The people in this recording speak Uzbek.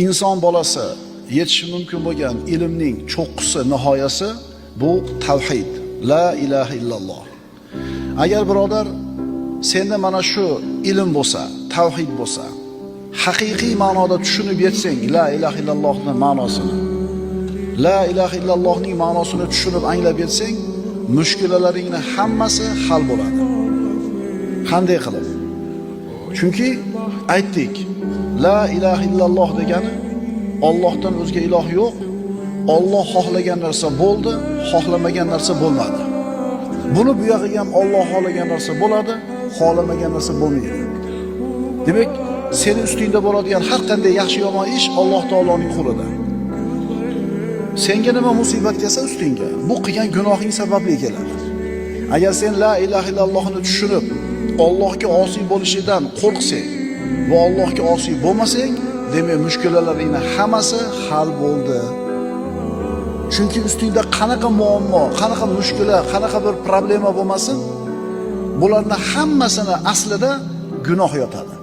Inson bolasi yetishi mumkin bo'lgan ilmning cho'qqisi, nihoyasi bu tavhid. La ilaha illalloh. Agar birodar senda mana shu ilm bo'lsa, tavhid bo'lsa, haqiqiy ma'noda tushunib yetsang la ilaha illallohning ma'nosini, la ilaha illallohning ma'nosini tushunib anglab yetsang, mushkulalaringni hammasi hal bo'ladi. Qanday qilib? Chunki aytdik, la ilaha illalloh degani Allohdan o'zga iloh yo'q. Alloh xohlagan narsa bo'ldi, xohlamagan narsa bo'lmadi. Buni bu yog'iga ham Alloh xohlagan narsa bo'ladi, xohlamagan narsa bo'lmaydi. Demak, seni ustingda bo'ladigan har qanday yaxshi yomon ish Alloh taoloning qo'lida. Senga nima musibat kelsa ustingga, bu qilgan gunohing sababli keladi. Agar sen la ilaha illallohni tushunib, Allohga osiy bo'lishidan qo'rqsang va Allohga osiy bo'lmasang, demak mushkulalaringni hammasi hal bo'ldi. Chunki ustingda qanaqa muammo, qanaqa mushkula, qanaqa bir problema bo'lmasin, bularning hammasini aslida gunoh yotadi.